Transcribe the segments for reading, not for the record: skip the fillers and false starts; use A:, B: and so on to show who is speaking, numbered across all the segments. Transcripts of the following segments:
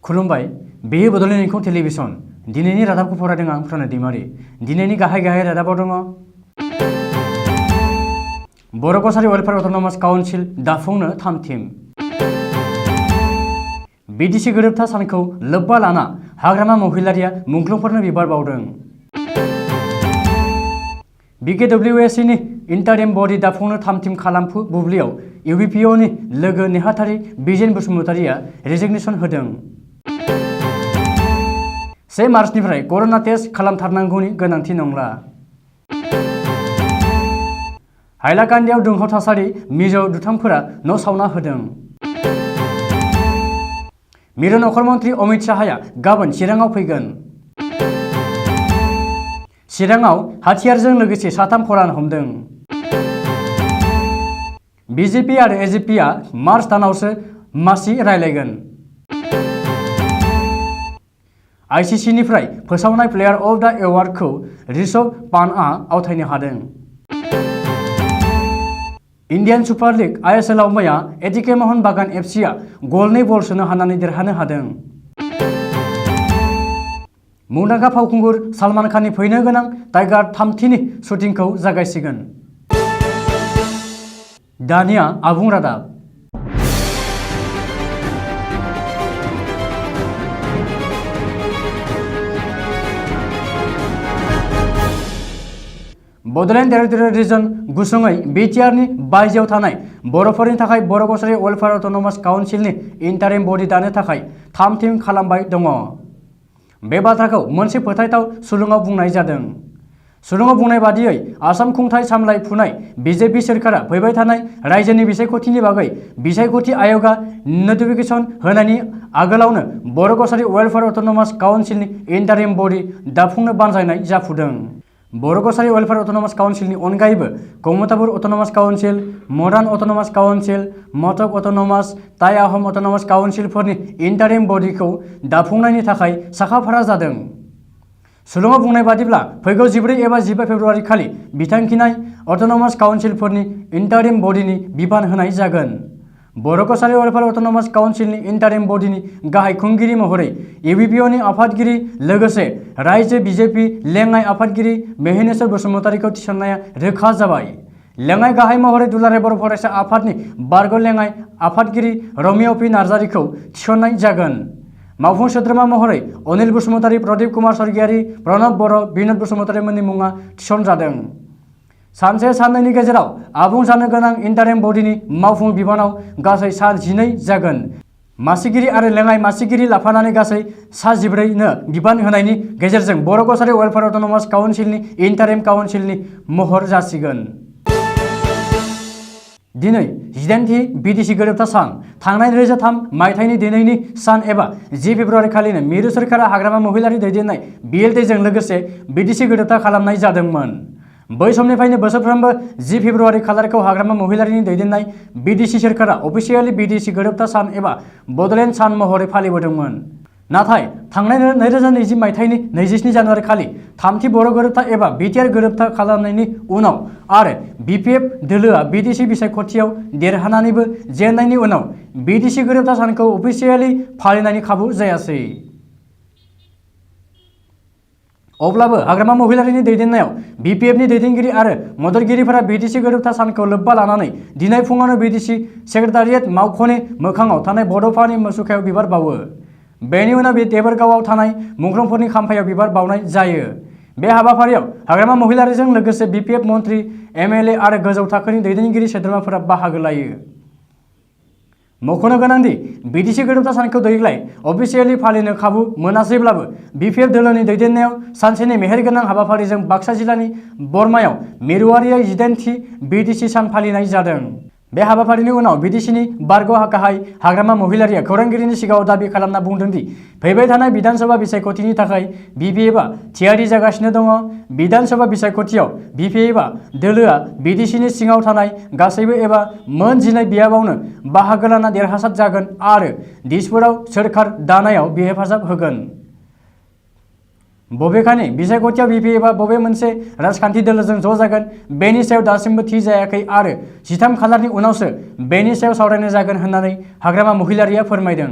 A: खुलुमबाय बेयो बड'लेण्ड इंखं टेलिभिजन दिनैनि रादाबखौ फरायदों आं प्रणय दैमारि दिनैनि गाहाय रादाबाव दङ Boro' Kachari welfare autonomous council दाफुंनो थामथिम बिटिसि गोरोबथा सानखौ लोब्बा लाना हाग्रामा महिलारिया मुंख्लंफोरनो बिबार बावदों BKWSC नि इन्टारिम बडी दाफुंनो थामथिम खालामफु बुब्लियाव UBPO नि लोगो नेहाथारि बिजेन बसुमतारिया रेजिगनेसन होदों 1 मार्चनिफ्राय करोना टेस्ट खालामथारनांगौनि गोनांथि नंला हाइलाकान्दियाव दुंहाव थासारि मिजौ दुथांफोरा न' सावना होदों मिरु नखर मन्त्रि अमित शाहया गाबोन चिराङाव फैगोन चिराङाव हाथियारजों लोगोसे 3 खरान हमदों BJP आरो AJP आ मार्च दानावसो मासि रायलायगोन ICC निफ्राय फोसावनाय प्लेयार अफ द एवार्डखौ ऋषभ पान्टआ आवथायनो हादों इन्डियान सुपार लीग ISL आव मैया एटिके मोहन बागान FC आ गल 2 बल सोनो हानानै देरहानो हादों मुंदांखा फावखुंगुर सलमान खाननि फैनो गोनां टाइगार 3थिनि शुटिंखौ जागायसिगोन दानिया आबुं रादाब बड'लेण्ड टेरिटरियेल रिजन गुसुङै BTR नि बायजोआव थानाय बर'फोरनि थाखाय बर' कसारी वेलफेयार अट'नमास काउन्सिलनि इन्टारिम बडी दानो थाखाय थामथिम खालामबाय दङ बे बाथ्राखौ मोनसे फोथायथाव सुलुङाव बुंनाय जादों सुलुङाव बुंनाय बादियै आसाम खुंथाय सामलायफुनाय BJP सोरखारा फैबाय थानाय रायजोनि बिसायख'थिनि बागै बिसायख'थि आय'गा नटिफिकेसन होनायनि आगोलावनो बर' कसारी वेलफेयार अट'नमास काउन्सिलनि इन्टारिम बडी दाफुंनो बानजायनाय जाफुदों बर' कसारी वेलफेयार अट'नमास काउन्सिलनि अनगायैबो Kamtapur autonomous council modern autonomous council मटक अट'नमास टाइ आहम अट'नमास काउन्सिलफोरनि इन्टारिम बडीखौ दाफुंनायनि थाखाय साखाफारा जादों सुलुङाव बुंनाय बादिब्ला फैगौ 14 एबा 15 फेब्रुवारि खालि बिथांखिनाय अट'नमास काउन्सिलफोरनि इन्टारिम बडीनि बिबान होनाय जागोन बर' कसारी वेलफेयार अट'नमास काउन्सिलनि इन्टारिम बडीनि गाहाय खुंगिरि महरै UBPO नि आफादगिरि लोगोसे रायजो BJP लेङाइ आफादगिरि मेहेनेश्वर बसुमतारिखौ थिसननाया रोखा जाबाय लेङाइ गाहाय महरै दुलाराय बर' फरायसा आफादनि बारग' लेङाइ आफादगिरि रमिय P नार्जारिखौ थिसननाय जागोन मावफुं सोद्रोमा महरै अनिल बसुमतारि प्रदीप कुमार स्वर्गियारि प्रणब बर' बिनोद बसुमतारिमोननि मुङा थिसनजादों सानसे साननैनि गेजेराव आबुं जानो गोनां इन्टारिम बडीनि मावफुं बिबानाव गासै सा 12 जागोन मासिगिरि आरो लेङाइ मासिगिरि लाफानानै गासै सा 14 नो बिबान होनायनि गेजेरजों बर' कसारी वेलफेयार अट'नमास काउन्सिलनि इन्टारिम काउन्सिलनि महर जासिगोन दिनै 18थि बिटिसि गोरोबथा सान थांनाय 2003 मायथाइनि दिनैनि सान एबा 10 फेब्रुवारि खालिनो मिरु सोरखारा हाग्रामा महिलारि दैदेननाय BLT जों लोगोसे बिटिसि गोरोबथा खालामनाय जादोंमोन बै समनिफ्रायनो बोसोरफ्रोमबो 10 फेब्रुवारि खालारखौ हाग्रामा महिलारिनि दैदेननाय बिटिसि सोरखारा अफिसियेलि बिटिसि गोरोबथा सान एबा बड'लेण्ड सान महरै फालिबोदोंमोन नाथाय थांनाय 2020 मायथाइनि 27 जानुवारि खालि थामथि बर' गोरोबथा एबा BTR गोरोबथा खालामनायनि उनाव आरो BPF दोलोआ बिटिसि बिसायख'थियाव देरहानानैबो जेननायनि उनाव बिटिसि गोरोबथा सानखौ अफिसियेलि फालिनायनि खाबु जायासै अब्लाबो हाग्रामा महिलारिनि दैदेननायाव BPF नि दैदेनगिरि आरो मददगिरिफोरा बिटिसि गोरोबथा सानखौ लोब्बा लानानै दिनै फुङावनो बिटिसि सेक्रेटारियेट मावख'नि मोखाङाव थानाय बड'फानि मुसुखायाव बिबार बावो बेनि उनाव बे देबोरगावआव थानाय मुंख्लंफोरनि खाम्फायाव बिबार बावनाय जायो बे हाबाफारियाव हाग्रामा महिलारिजों लोगोसे BPF मन्त्रि MLA आरो गोजौ थाखोनि दैदेनगिरि सोद्रोमाफोरा बाहागो लायो मख'नो गोनांदि बिटिसि गोरोबथा सानखौ देग्लाय अफिसियेलि फालिनो खाबु मोनासैब्लाबो BPF दोलोनि दैदेननायाव सानसेनि मेहेरगोनां हाबाफारिजों बाक्सा जिल्लानि बरमायाव मिरुआरियै 18थि बिटिसि सान फालिनाय जादों बे हाबाफारिनि उनाव बिटिसिनि बारग' गाहाय हाग्रामा महिलारिया खौरांगिरिनि सिगाङाव दाबि खालामना बुंदों दि फैबाय थानाय बिधानसभा बिसायख'थिनि थाखाय BPF आ थियारि जागासिनो दङ बिधानसभा बिसायख'थियाव BPF आ दोलोआ बिटिसिनि सिङाव थानाय गासैबो एबा मोन 12 बियाबावनो बाहागो लाना देरहासार जागोन आरो दिसपुराव सोरखार दानायाव हेफाजाब होगोन बबेखानि बिसायख'थियाव BPF आ बबे मोनसे राजखान्थि दोलोजों ज' जागोन बेनि सायाव दासिमबो थि जायाखै आरो 13 खालारनि उनावसो बेनि सायाव सावरायनाय जागोन होननानै हाग्रामा महिलारिया फोरमायदों।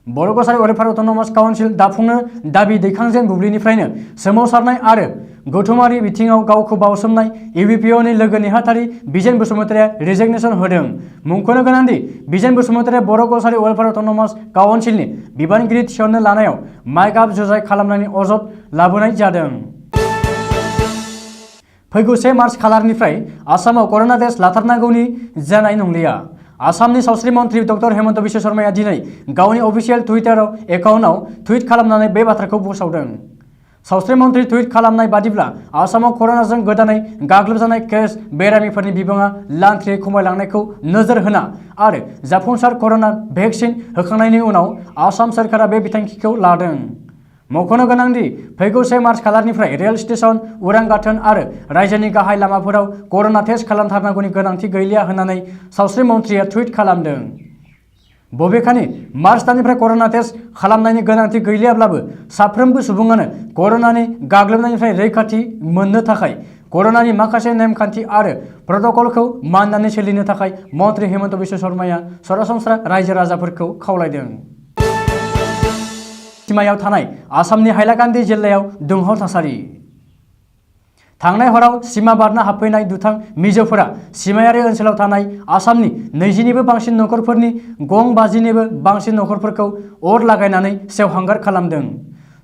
A: बर' कसारि वेलफेयार अट'नमास काउन्सिल दाफुंनो दाबि दैखांजेन बुब्लिनिफ्रायनो सोमावसारनाय आरो गौथुमारि बिथिङाव गावखौ बावसोमनाय इउपिपिअनि लोगो नेहाथारि बिजेन बसुमतारिया रिजिगनेसन होदों। मुंख'नो गोनांदि बिजेन बसुमतारिया बर' कसारि वेलफेयार अट'नमास काउन्सिलनि बिबानगिरि थिसननो लानायाव माइक आप जुजाइ खालामनायनि अजद लाबोनाय जादों। फैगौ 1 मार्च खालारनिफ्राय आसामाव कर'ना टेस्ट लाथारनांगौनि जानाय नंलिया। आसामनि सावस्रि मन्थ्रि डक्टर हेमन्त बिश्व शर्माया दिनै गावनि अफिसियेल टुइटार एकाउन्टआव टुइट खालामनानै बे बाथ्राखौ फोसावदों। सावस्रि मन्थ्रि टुइट खालामनाय बादिब्ला आसामाव कर'नाजों गोदानै गाग्लोबजानाय केस बेरामिफोरनि बिबाङा लान्थ्रियै खमायलांनायखौ नोजोर होना आरो जाफुंसार कर'ना भेक्सिन होखांनायनि उनाव आसाम सोरखारा बे बिथांखिखौ लादों। मख'नो गोनांदि फैगौ 1 मार्च खालारनिफ्राय रेल स्टेशन, उरां गाथोन आरो रायजोनि गाहाय लामाफोराव कर'ना टेस्ट खालामथारनांगौनि गोनांथि गैलिया होननानै सावस्रि मन्थ्रिया टुइट खालामदों। बबेखानि मार्च दाननिफ्राय कर'ना टेस्ट खालामनायनि गोनांथि गैलियाब्लाबो साफ्रोमबो सुबुङानो कर'नानि गाग्लोबनायनिफ्राय रैखाथि मोननो थाखाय कर'नानि माखासे नेमखान्थि आरो प्रट'कलखौ मानिनानै सोलिनो थाखाय मन्थ्रि हेमन्त बिश्व शर्माया सरासनस्रा रायजो राजाफोरखौ खावलायदों। सिमायाव थानाय आसामनि हाइलाकान्दि जिल्लायाव दुंहाव थासारि। थांनाय हराव सिमा बारना हाबफैनाय दुथां मिज'फोरा सिमायारि ओनसोलाव थानाय आसामनि 20निबो बांसिन नखरफोरनि गं 50निबो बांसिन नखरफोरखौ अर लागायनानै सेवहांगार खालामदों।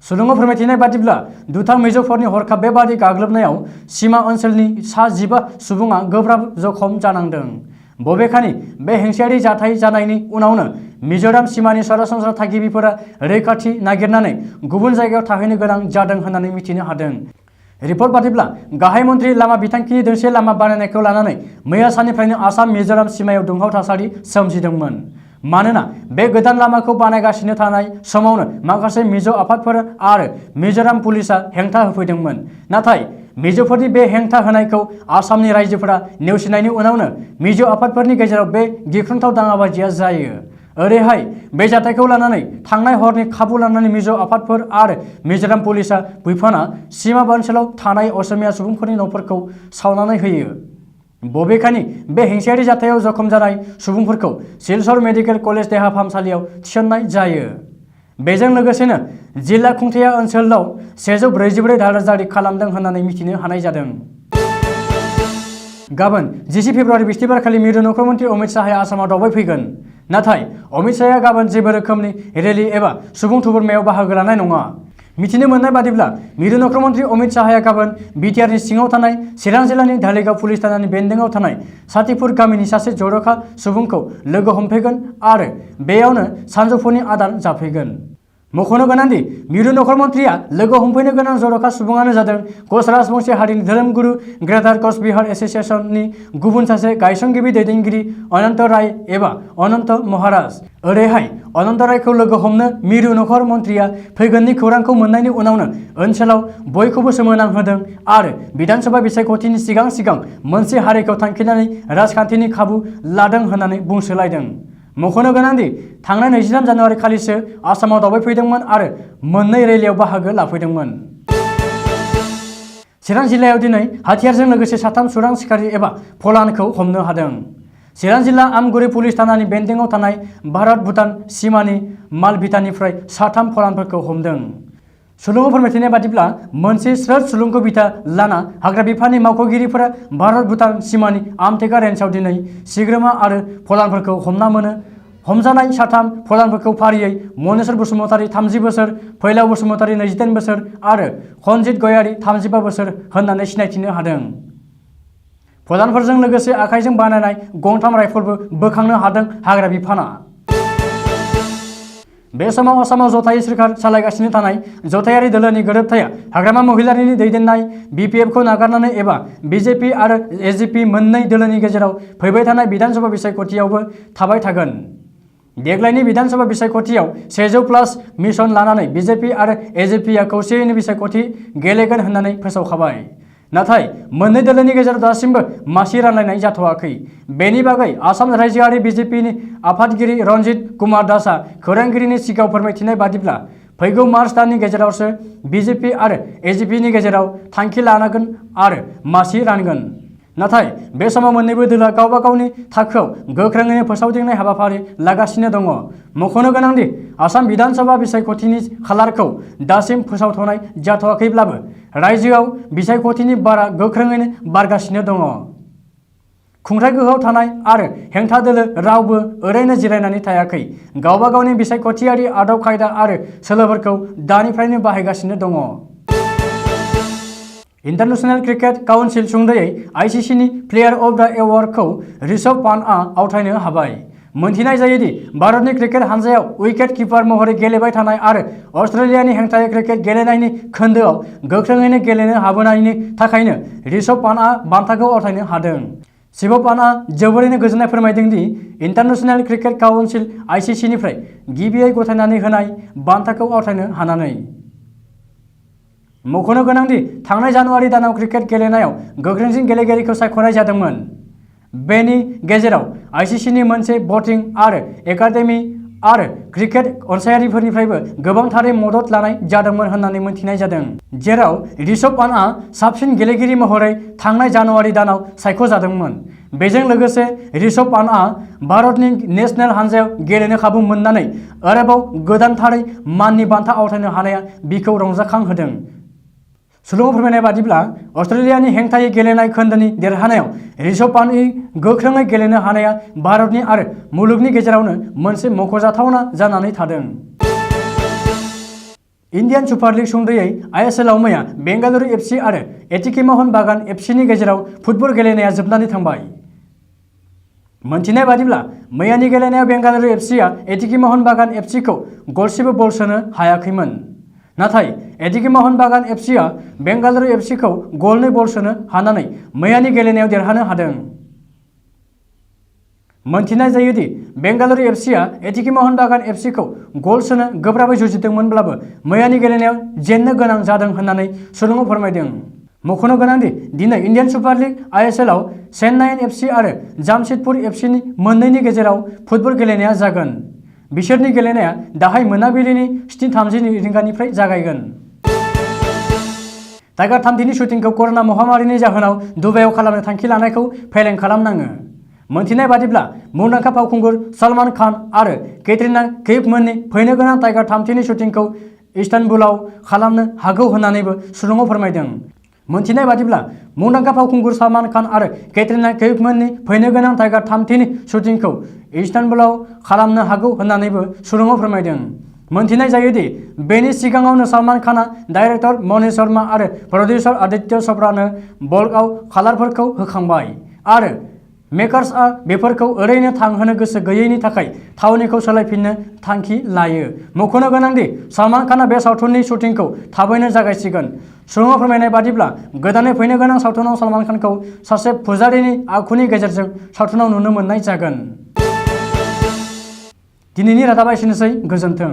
A: सुलुङाव फोरमायथिनाय बादिब्ला दुथां मिज'फोरनि हरखाब बेबादि गाग्लोबनायाव सिमा ओनसोलनि सा 15 सुबुङा गोब्राब जखम जानांदों। बबेखानि बे हिंसायारि जाथाय जानायनि उनावनो मिज'राम सिमानि सरासनस्रा थागिबिफोरा रैखाथि नागिरनानै गुबुन जायगायाव थाहैनो गोनां जादों होननानै मिथिनो हादों। रिपर्ट बादिब्ला गाहाय मन्थ्रि लामा बिथांखिनि दोंसे लामा बानायनायखौ लानानै मैया साननिफ्रायनो आसाम मिज'राम सिमायाव दुंहाव थासारि सोमजिदोंमोन। मानोना बे गोदान लामाखौ बानायगासिनो थानाय समावनो माखासे मिज' आफादफोर आरो मिज'राम पुलिसआ हेंथा होफैदोंमोन। नाथाय मिज'फोरनि बे हेंथा होनायखौ आसामनि रायजोफोरा नेवसिनायनि उनावनो मिज' आफादफोरनि गेजेराव बे गिख्रंथाव दाङाबाजिया जायो। ओरैहाय बे जाथायखौ लानानै थांनाय हरनि खाबु लानानै मिज' आफादफोर आरो मिज'राम पुलिसआ फैफाना सिमा ओनसोलाव थानाय असमिया सुबुंफोरनि न'फोरखौ सावनानै होयो। बबेखानि बे हिंसायारि जाथायाव जखम जानाय सुबुंफोरखौ सिलचर मेडिकेल कलेज देहा फाहामसालियाव थिसननाय जायो। बेजों लोगोसेनो जिल्ला खुंथाया ओनसोलाव 144 धारा जारि खालामदों होननानै मिथिनो हानाय जादों। गाबोन 10 फेब्रुवारि बिस्थिबारखालि मिरु नखर मन्थ्रि अमित शाहया आसामाव दावबायफैगोन। नाथाय अमित शाहया गाबोन जेबो रोखोमनि रेलि एबा सुबुं थुबुरमायाव बाहागो लानाय नङा। मिथिनो मोननाय बादिब्ला मिरु नखर मन्थ्रि अमित शाहया गाबोन बिटिआरनि सिङाव थानाय चिरां जिल्लानि धालिगाव पुलिस थानानि बेन्दोंआव थानाय साथिपुर गामिनि सासे जर'खा सुबुंखौ लोगो हमफैगोन आरो बेयावनो सानजौफुनि आदार जाफैगोन। मख'नो गोनांदि मिरु नखर मन्थ्रिया लोगो हमफैनो गोनां जर'खा सुबुङानो जादों कच राजबंशी हारिनि धोरोमगुरु ग्रेटार कच बिहार एस'सिएशननि गुबुन सासे गायसनगिरि दैदेनगिरि अनंत राय एबा अनंत महाराज। ओरैहाय अनंत रायखौ लोगो हमनो मिरु नखर मन्थ्रिया फैगोननि खौरांखौ मोननायनि उनावनो ओनसोलाव बयखौबो सोमोनांहोदों आरो बिधानसभा बिसायख'थिनि सिगां मोनसे हारिखौ थांखिनानै राजखान्थिनि खाबु लादों होननानै बुंसोलायदों। मख'नो गोनांदि थांनाय 23 जानुवारि खालिसो आसामाव दावबायफैदोंमोन आरो मोननै रेलियाव बाहागो लाफैदोंमोन। चिरां जिल्लायाव दिनै हाथियारजों लोगोसे 3 सुरां सिखारि एबा फलानखौ हमनो हादों। चिरां जिल्ला आमगुरि पुलिस थानानि बेन्दोंआव थानाय भारत भुटान सिमानि मालभिटानिफ्राय 3 फलानफोरखौ हमदों। सुलुङाव फोरमायथिनाय बादिब्ला मोनसे स्रोद सुलुंखौ बिथा लाना हाग्रा बिफाननि मावख'गिरिफोरा भारत भुटान सिमानि आमटेका रेन्जआव दिनै सिग्रोमा आरो फलानफोरखौ हमना मोनो। हमजानाय 3 फलानफोरखौ फारियै मनेश्वर बसुमतारी 30 बोसोर, फैलाव बसुमतारी 28 बोसोर आरो खनजित गयारी 35 बोसोर होननानै सिनायथिनो हादों। फलानफोरजों लोगोसे आखाइजों बानायनाय गं 3 राइफलबो बोखांनो हादों हाग्रा बिफाना। बे समाव आसामाव जथायै सोरखार सालायगासिनो थानाय जथायारि दोलोनि गोरोबथाया हाग्रामा महिलारिनि दैदेननाय बिपिएफखौ नागारनानै एबा बिजेपि आरो एजिपि मोननै दोलोनि गेजेराव फैबाय थानाय बिधानसभा बिसायख'थियावबो थाबाय थागोन। देग्लायनि बिधानसभा बिसायख'थियाव 100+ मिशन लानानै बिजेपि आरो एजिपिआ खौसेयैनो बिसायख'थि गेलेगोन होननानै फोसावखाबाय। नाथाय मोननै दोलोनि गेजेराव दासिमबो मासि रानलायनाय जाथ'वाखै। बेनि बागै आसाम रायजोआरि बिजेपिनि आफादगिरि रन्जित कुमार दासआ खौरांगिरिनि सिगाङाव फोरमायथिनाय बादिब्ला फैगौ मार्च दाननि गेजेरावसो बिजेपि आरो एजिपिनि गेजेराव थांखि लानांगोन आरो मासि रानगोन। नाथाय बे समाव मोन्नैबो दोलोआ गावबा गावनि थाखोआव गोख्रोङैनो फोसावदिंनाय हाबाफारि लागासिनो दङ। मख'नो गोनांदि आसाम बिधानसभा बिसायख'थिनि खालारखौ दासिम फोसावथ'नाय जाथ'वाखैब्लाबो रायजोआव बिसायख'थिनि बारा गोख्रोङैनो बारगासिनो दङ। खुंथाय गोहोआव थानाय आरो हेंथा दोलो रावबो ओरैनो जिरायनानै थायाखै। गावबा गावनि बिसायख'थियारि आदब खायदा आरो सोलोफोरखौ दानिफ्रायनो बाहायगासिनो दङ। इन्टारनेशनेल क्रिकेट काउन्सिल सुंद'यै आईसीसीनि प्लेयार अफ द एवार्डखौ ऋषभ पान्टआ आवथायनो हाबाय। मोनथिनाय जायोदि भारतनि क्रिकेट हानजायाव उइकेट किपार महरै गेलेबाय थानाय आरो अस्ट्रेलियानि हेंथायै क्रिकेट गेलेनायनि खोन्दोआव गोख्रोङैनो गेलेनो हाबोनायनि थाखायनो ऋषभ पान्टआ बान्थाखौ आवथायनो हादों। ऋषभ पान्टआ जोबोरैनो गोजोननाय फोरमायदों दि इन्टारनेशनेल क्रिकेट काउन्सिल आईसीसीनिफ्राय गिबियै गथायनानै होनाय बान्थाखौ आवथायनो हानानै। मख'नो गोनांदि थांनाय जानुवारि दानाव क्रिकेट गेलेनायाव गोख्रोंसिन गेलेगिरिखौ सायख'नाय जादोंमोन। बेनि गेजेराव आईसीसीनि मोनसे भटिं आरो एकाडेमि आरो क्रिकेट अनसायारिफोरनिफ्रायबो गोबांथारै मदद लानाय जादोंमोन होननानै मिथिनाय जादों, जेराव ऋषभ पान्टआ साबसिन गेलेगिरि महरै थांनाय जानुवारि दानाव सायख'जादोंमोन। बेजों लोगोसे ऋषभ पान्टआ भारतनि नेशनेल हानजायाव गेलेनो खाबु मोननानै आरोबाव गोदानथारै माननि बान्था आवथायनो हानाया बिखौ रंजाखांहोदों। सुलुङाव फोरमायनाय बादिब्ला अस्ट्रेलियानि हेंथायै गेलेनाय खोन्दोनि देरहानायाव ऋषभ पान्टनि गोख्रोङै गेलेनो हानाया भारतनि आरो मुलुगनि गेजेरावनो मोनसे मख'जाथावना जानानै थादों। इन्डियान सुपार लिग सुंद'यै आईएसएलआव मैया बेंगालुरु एफसी आरो एटिके महन बागान एफसीनि गेजेराव फुटबल गेलेनाया जोबनानै थांबाय। मोनथिनाय बादिब्ला मैयानि गेलेनायाव बेंगालुरु एफसीआ एटिके महन बागान एफसीखौ गरसेबो बल सोनो हायाखैमोन। नाथाय एटिके महन बागान एफसीआ बेंगालुरु एफसीखौ गल 2 बल सोनो हानानै मैयानि गेलेनायाव देरहानो हादों। मोनथिनाय जायोदि बेंगालुरु एफसीआ एटिके महन बागान एफसीखौ गल सोनो गोब्राबै जुजिदोंमोनब्लाबो मैयानि गेलेनायाव जेननो गोनां जादों होननानै सुलुङाव फोरमायदों। मख'नो गोनांदि दिनै इन्डियान सुपार लिग आईएसएलआव चेन्नाइन एफसी आरो जामशेदपुर एफसीनि मोन्नैनि गेजेराव फुटबल गेलेनाया जागोन। बिसोरनि गेलेनाया दाहाय मोनाबिलिनि 7:30 रिंगानिफ्राय जागायगोन। टाइगार 3 शुटिंखौ कर'ना महामारिनि जाहोनाव दुबाइआव खालामनो थांखि लानायखौ फेलें खालामनाङो। मोनथिनाय बादिब्ला मुंदांखा फावखुंगुर सलमान खान आरो कैटरिना कैफमोननि फैनो गोनां टाइगार 3 शुटिंखौ इस्तानबुलाव खालामनो हागौ होननानैबो सुलुङाव फोरमायदों। मोनथिनाय बादिब्ला मुंदांखा फावखुंगुर सलमान खान आरो कैटरिना कैफमोननि फैनो गोनां टाइगार 3 शुटिंखौ इस्तानबुलाव खालामनो हागौ होननानैबो सुलुङाव फोरमायदों। मोनथिनाय जायोदि बेनि सिगाङावनो सलमान खानआ डाइरेक्टर मनीष शर्मा आरो प्रडिउसार आदित्य चोपड़ानो बल्कआव खालारफोरखौ होखांबाय आरो मेकार्सआ बेफोरखौ ओरैनो थांहोनो गोसो गैयैनि थाखाय थावनिखौ सोलायफिननो थांखि लायो। मख'नो गोनांदि सलमान खानआ बे सावथुननि शुटिंखौ थाबैनो जागायसिगोन। सुलुङाव फोरमायनाय बादिब्ला गोदानै फैनो गोनां सावथुनाव सलमान खानखौ सासे फुजारिनि आखुनि गेजेरजों सावथुनाव नुनो मोननाय जागोन। दिनैनि रादाबा एसेनोसै, गोजोन्थों।